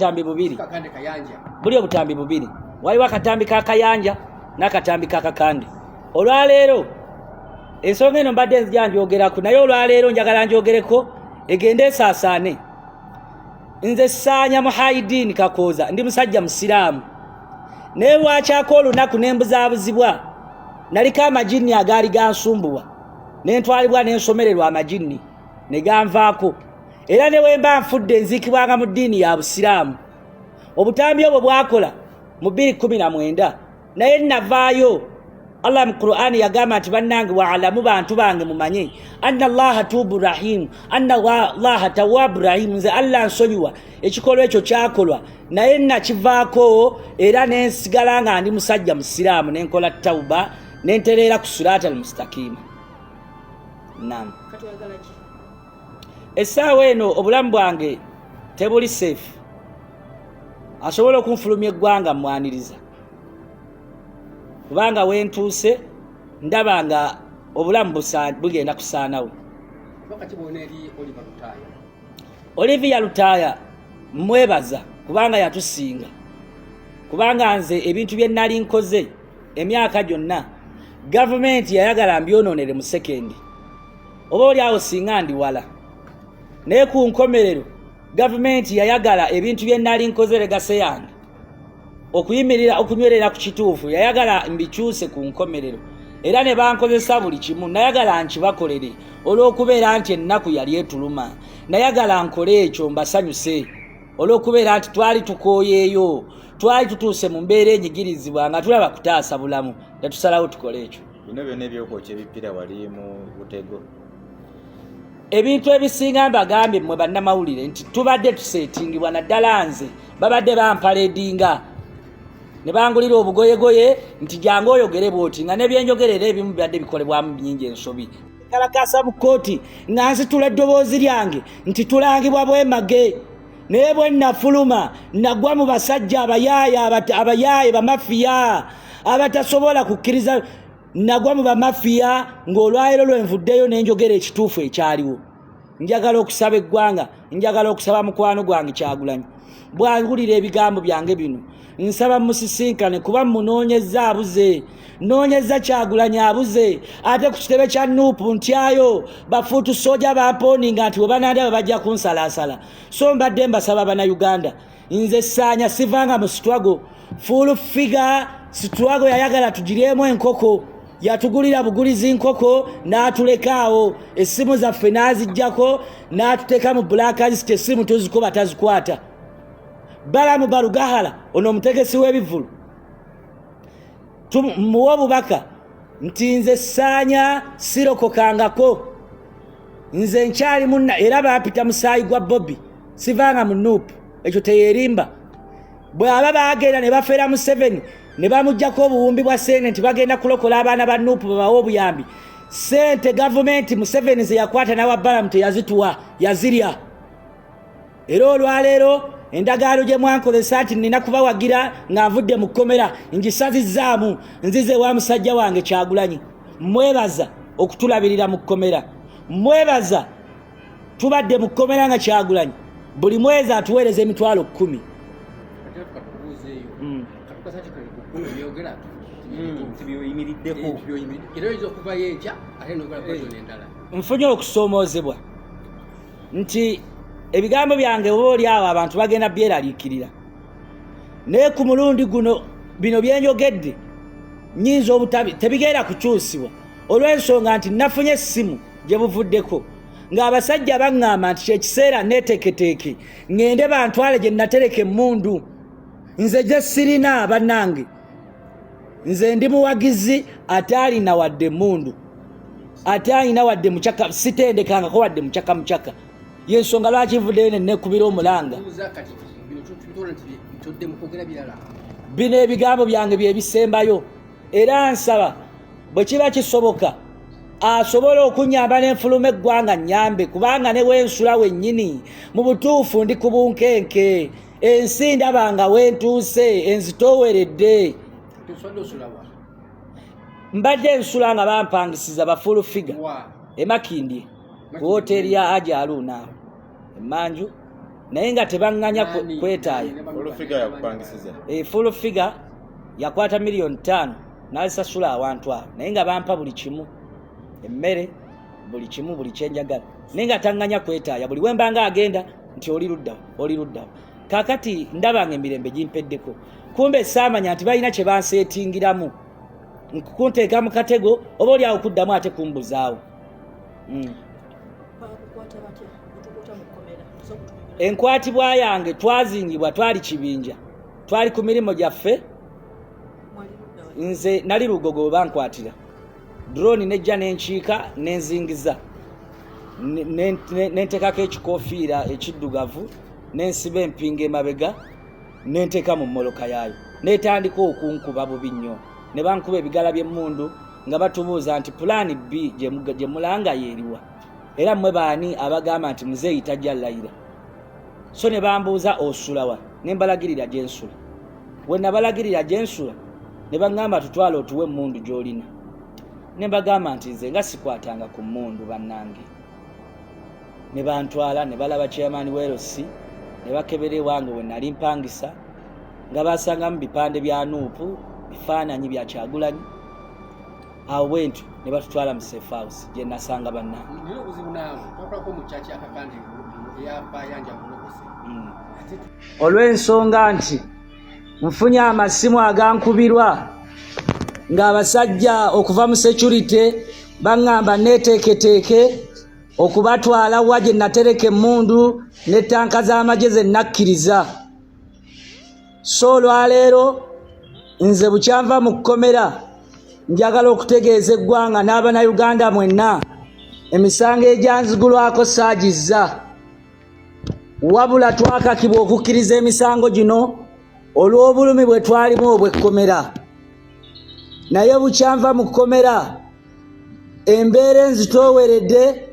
obutambi bubiri, buli obutambi bubiri. Waliwo akatambi ka Kayanja n'akatambi ka Kakande. Olwaleero ensonga eno mbadde nzija njogeraku, naye olwaleero njagala njogereko egende esaasaane. Nze Saanya Muhayidini Kakooza, ndi musajja musiraamu, naye lwakyako olunaku nembuzaabuzibwa. Naliko amajinni agaali gansumbuwa, nentwalibwa nensomererwa amajinni ne ganvaako, era ne wemba nfudde nziikibwanga mu ddiini ya busiraamu. Obutambi obwo bwakola mu 2019, naye navaayo. Allah mu Qur'ani yagamba nti, bannange, waalamu, bantu bange, mumanye anna Allaha tubu rahim, anna Allaha tawabu rahim. Nze Allah nsonyiwa. Ekikolwa ekyo kyakolwa, naye nakivaako era nensigala nga ndi musajja musiraamu, nenkola tauba, nentereera ku surata al mustakima. Nam, essaawa eno obulamu bwange tebuli safe. Asobola okunfulumya eggwanga mwaniriza, kubanga wentuuse ndaba nga obulamu bugenda kusaanawo. Olivia Lutaaya mwebaza kubanga yatusinga, kubanga nze ebintu bye nali nkoze emyaka gyonna gavumenti yayagala mbyonoonere mu sekendi, oba oli awo singa ndi wala. Naye ku nkomerero gavumenti yayagala ebintu bye nali nkoze, legacy yange, okuyimirira, okunywerera ku kituufu, yayagala mbikyuse ku nkomerero, era ne bankozesa buli kimu. Nayagala nkibakolere olw'okubeera nti ennaku yali etuluma. Nayagala nkole ekyo mbasanyuse olw'okubeera nti twali tukooyeeyo, twali tutuuse mu mbeera enyigirizibwa nga tulaba kutaasa bulamu, netusalawo tukole ekyo. Bino byonna ebyokwokya ebipiira wali mu butego? Ebintu ebisinga mbagambye mmwe bannamawulire nti tubadde tuseetingibwa, naddala nze babadde bampaledinga ne bangulira obugoyegoye nti jangu oyogere bwoti, nga nebyenjogerera ebimu bibadde bikolebwamu bingi ensobi. Kalakasa mu kkooti nga nsitula eddoboozi lyange nti tulangibwa bwemage, naye bwe nafuluma nagwa mu basajja abayaaye, abayaaye bamafiya abatasobola kukkiriza. Nagwa mu bamafiya ng'olwaleero lwenvuddeyo nenjogera ekituufu ekyaliwo. Njagala okusaba eggwanga, njagala okusaba mukwano gwange Kyagulanyi, bwawulira ebigambo byange bino, nsaba musisinkane, kuba munoonyeza abuze, noonyeza Kyagulanyi abuze. Ate ku kitebe kya NUP ntyayo bafuutu soja bampooninga nti bwe banandaba bajja kunsalaasala. So mbadde mbasaba Bannayuganda, nze Saanya sivanga mu struggle. Full Figure struggle yayagala tugiryemu enkoko, yatugulira bugulizi nkoko n'atulekaawo, essimu zaffe n'azijjako n'atuteeka mu blacklist, essimu tuzikuba tazikwata. Balamu Barugahala ono omutegesi w'ebivulu, muwe obubaka nti nze Saanya sirokokangako, nze nkyali munna era bampita musaayi gwa Bobi, sivanga mu NUP. Ekyo teyerimba. Bw'aba bagenda ne bafeera Museveni ne bamugjako obuwumbi bwa sente nti bagenda kulokola abaana ba NUP babawe obuyambi, sente gavumenti Museveni ze yakwata n'awa Balamu teyazituwa, yazirya. Era olwaleero endagaano gye mwankozesa nti nina kubawagira nga nvudde mu kkomera ngisazizzaamu, nzize wa musajja wange Kyagulanyi. Mwebaza okutulabirira mu kkomera, mwebaza. Tubadde mu kkomera nga Kyagulanyi buli mwezi atuweereza 100,000. Tibyoyimiriddeko. Nfunye okusoomoozebwa nti ebigambo byange oba oli awo abantu bagenda byeraliikirira, naye ku mulundi guno bino byenjogedde nyinza obutabi tebigenda kukyusibwa, olw'ensonga nti nafunye essimu gye buvuddeko ng'abasajja baŋŋamba nti kyekiseera neeteeketeeke ŋŋende bantwale gye natereka emmundu. Nze gye sirina, bannange, nze ndi muwagizi ate alina wadde emmundu, ate alina wadde mucaka, sitendekangako wadde mucaka mucaka. Yensonga lwaki nvuddeyo nenekubira omulanga. Bino ebigambo byange byebisembayo, era nsaba bwe kiba kisoboka asobola okunyamba nenfuluma eggwanga nyambe, kubanga ne wensula wennyini mu butuufu ndi ku bunkenke. Ensi ndaba nga wentuuse enzitooweredde. Mbadde nsula nga bampangisiza ba Full Figure emakindye ku woteeri ya Aja Aluuna awo emmanju. Naye nga tebaŋŋanya kwetaaya. Full figure yakwata 5 million n'azisasula awantu awo, naye nga bampa buli kimu, emmere, buli kimu, buli kyenjagala, naye nga taŋŋanya kwetaaya. Buli wembanga agenda nti oli luddawo, oli luddawo. Kaakati ndaba nga emirembe gimpeddeko, kumbe saamanya nti balina kye banseetingiramu kunteeka mu katego, oba oli awo kuddamu ate kumbuzaawo. Enkwatibwa yange, twazingibwa, twali kibinja, twali ku mirimu gyaffe. Nze nali Lugogo, we bankwatira drone nejja nenkiika nenzingiza, nentekako ekikofiira ekiddugavu, nensiba empinga emabega, nenteeka mu mmoloka yaayo, netandika okunkuba bubi nnyo. Ne bankuba ebigala by'emmundu nga batubuuza nti plan B gye mulanga yeeriwa, era mmwe baani abagamba nti muzeeyi tajja layira? So ne bambuuza osulawa, ne mbalagirira gye nsula. We nabalagirira gye nsula, ne baŋŋamba tutwale otuwe emmundu gy'olina. Ne mbagamba nti nze nga sikwatanga ku mmundu, bannange. Ne bantwala ne balaba chairman werosi, ne bakebera ewange we nali mpangisa, nga basangamu bipande bya NUP, bifaananyi bya Kyagulanyi. Awo bwentyo ne batutwala mu safe house gye nasanga bannange. Nina obuzibu naawe, twakolako mu kyaki akakandi eyabayanja bulokose. Olw'ensonga nti nfunye amasimu agankubirwa ng'abasajja okuva mu security baŋŋamba neeteeketeeke okubatwala wa gye natereka emmundu n'ettanka z'amagye ze nakkiriza. So olwaleero nze bukyanva mu kkomera, njagala okutegeeza eggwanga n'Abannayuganda mwenna, emisango egyanzigulwako saagizza, wabula twakakibwa okukkiriza emisango gino olw'obulumi bwe twalimu obw'ekkomera. Naye bukyanva mu kkomera, embeera enzitooweredde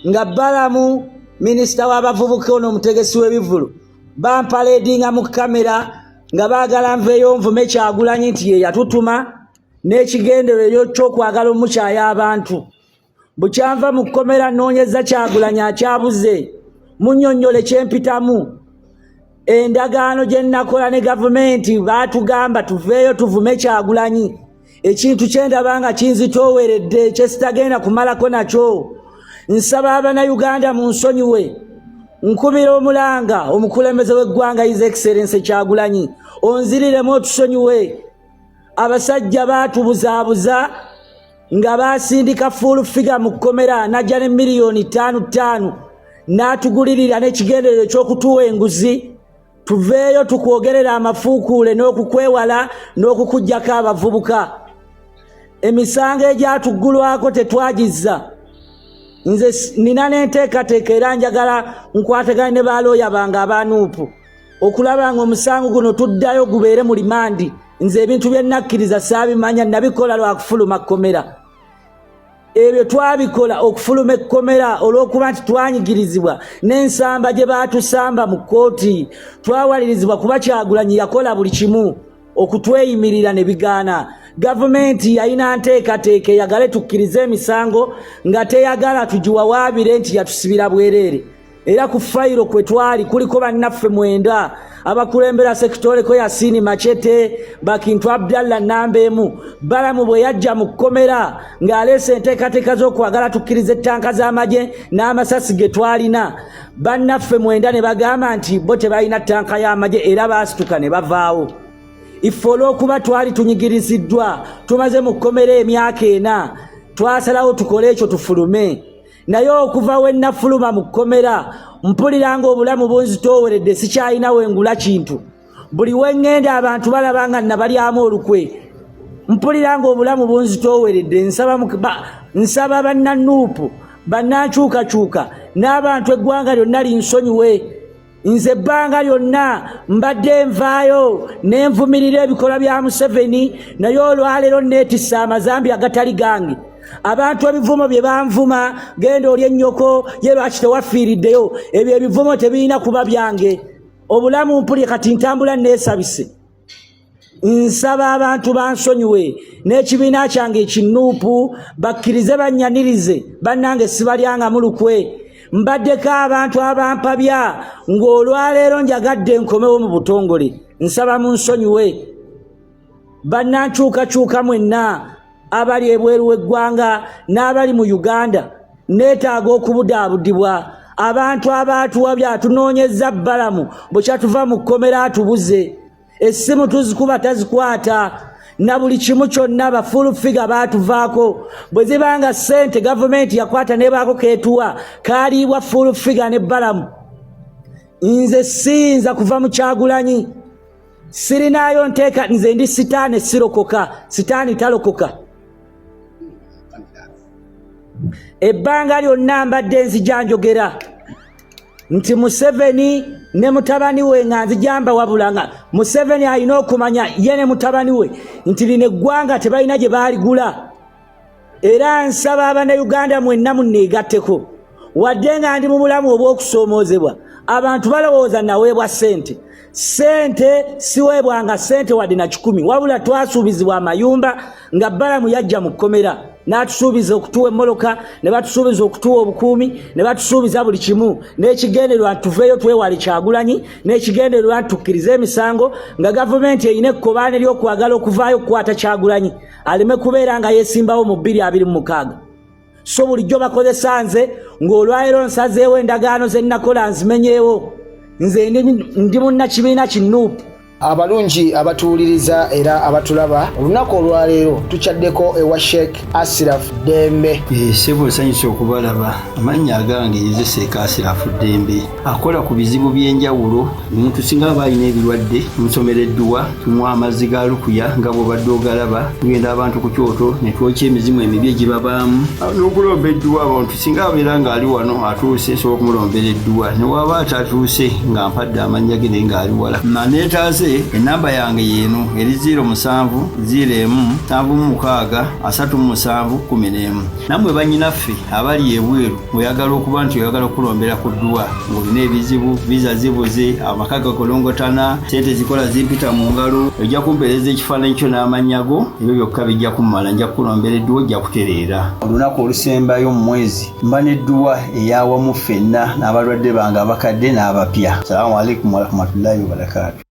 nga Balamu, minisita w'abavubuka ono omutegesi w'ebivulu, bampaledinga mu kamera nga baagala nveeyo nvume Kyagulanyi nti ye yatutuma, n'ekigendererwa ky'okwagala omukyaya abantu. Bukyanva mu kkomera, nnoonyeza Kyagulanyi, akyabuze. Munnyonnyole kyempitamu. Endagaano gye nnakola ne gavumenti, baatugamba tuveeyo tuvume Kyagulanyi, ekintu kyendaba nga kinzitooweredde, kyesitagenda kumalako nakyo. Nsaba Abannayuganda mu nsonyiwe. Nkubira omulanga omukulembeze w'eggwanga, His Excellence Kyagulanyi, onziriremu otusonyiwe. Abasajja baatubuzaabuza nga baasindika Full Figure mu kkomera, najja ne 5 miliyoni n'atugulirira n'ekigenderero ekyokutuwa enguzi tuveeyo tukwogerera amafuukuule n'okukwewala n'okukuggyako abavubuka. Emisango egyatuggulwako tetwagizza. Nze nina n'enteekateeka, era njagala nkwatagane ne balooya bange aba NUP okulaba nga omusango guno tuddayo gubeere mu remand. Nze ebintu bye nakkiriza saabimanya, nabikola lwakufuluma kkomera. Ebyo twabikola okufuluma ekkomera olw'okuba nti twanyigirizibwa n'ensamba gye baatusamba mu kkooti. Twawalirizibwa kuba Kyagulanyi yakola buli kimu okutweyimirira ne bigaana. Gavumenti yalina nteekateeka eyagale tukkirize emisango nga teyagala tugiwawaabire nti yatusibira bwereere. Era ku fayiro kwe twali kuliko bannaffe mwenda abakulembera sekitoleko, Yasiini Machete, Bakintu Abdallah namba emu. Balamu bwe yajja mu kkomera ng'aleese enteekateeka z'okwagala tukkiriza ettanka z'amagye n'amasasi ge twalina, bannaffe mwenda ne bagamba nti bo tebalina ttanka y'amagye, era baasituka ne bavaawo. Ife olw'okuba twali tunyigiriziddwa, tumaze mu kkomera emyaka 4, twasalawo tukole ekyo tufulume. Naye okuva we nafuluma mu kkomera, mpulira nga obulamu bunzitooweredde, sikyalina wengula kintu. Buli we ŋŋenda abantu balaba nga nabalyamu olukwe. Mpulira nga obulamu bunzitooweredde. Nsaba bannaNUP, bannankyukakyuka n'abantu, eggwanga lyonna linsonyiwe. Nze ebbanga lyonna mbadde nvaayo nenvumirira ebikolwa bya Museveni, naye olwaleero neetissa amazambi agatali gange. Abantu ebivumo bye banvuma, genda oli ennyoko ye, lwaki tewafiiriddeyo, ebyo ebivumo tebirina kuba byange. Obulamu mpulye kati ntambula neesabise. Nsaba abantu bansonyiwe n'ekibiina kyange ekiNUP bakkirize bannyanirize. Bannange, sibalyangamu lukwe. Mbaddeko abantu abampabya ng'olwaleero njagadde nkomewo mu butongole. Nsaba munsonyiwe bannankyukakyuka mwenna abali ebweru w'eggwanga n'abali mu Uganda. Neetaaga okubudaabudibwa. Abantu abaatuwabya atunoonyezza Balamu bwe kyatuva mu kkomera atubuze. Essimu tuzikuba tazikwata na buli kimu kyonna. Ba Full Figure baatuvaako. Bwe ziba nga ssente gavumenti yakwata nebaako keetuwa kaaliibwa Full Figure ne Balamu. Nze siyinza kuva mu Kyagulanyi, sirinaayo nteeka. Nze ndi sitaani, sirokoka, sitaani talokoka. Ebbanga lyonna mbadde nzija njogera nti Museveni ne mutabani we, nga nzija mbawabula nga Museveni alina okumanya ye ne mutabani we nti lino eggwanga tebalina gye baaligula. Era nsaba Abannayuganda mwenna munneegatteko. Wadde nga ndi mu bulamu obw'okusoomoozebwa, abantu balowooza naweebwa ssente. Ssente siweebwanga ssente wadde na 100, wabula twasuubizibwa amayumba nga Balamu yajja mu kkomera n'atusuubiza okutuwa emmoloka, ne batusuubiza okutuwa obukuumi, ne batusuubiza buli kimu, n'ekigendererwa nti tuveeyo twewale Kyagulanyi, n'ekigendererwa nti tukkirize emisango, nga gavumenti erina ekkobaane ly'okwagala okuvaayo okukwata Kyagulanyi aleme kubeera nga yeesimbawo mu 2026. So bulijjo bakozesa nze, ng'olwaleero nsazeewo endagaano ze nnakola nzimenyeewo. Nze ndi munnakibiina ki NUP. Abalungi abatuwuliriza era abatulaba, olunaku olwaleero tukyaddeko ewa Sheikh Asiraf Ddembe. Ssebo, nsanyusa okubalaba. Amannya agange nze Sheikh Asirafu Ddembe, akola ku bizibu by'enjawulo. Omuntu singa aba alina ebirwadde, tumusomera edduwa, tumuwa amazzi ga lukuya nga bw'obadde ogalaba. Tugenda abantu ku kyoto ne twokya emizimu emibi egibabaamu n'okulomba edduwa. Abantu singa abeera ng'ali wano atuuse, nsobola okumulombera edduwa. Ne waba atatuuse nga mpadde amannya ge naye ng'ali wala naneetaase, enamba yange yeeno eri 07 01 76 37 11. Nammwe bannyinaffe abali ebweru, oyagala okuba nti oyagala okulombera ku dduwa ng'olina ebizibu, visa zibuze, amaka gakolongotana, sente zikola zimpita mu ngalo, ojja kumpeereza ekifaananyi kyo n'amannya go, ebyo byokka bijja kummala, nja kukulombera edduwa, ojja kutereera. Olunaku olusembayo mu mwezi mba n'edduwa eyawamu ffenna n'abalwadde bange abakadde n'abapya. Salaamu alaikum warahmatullahi wabarakaatu.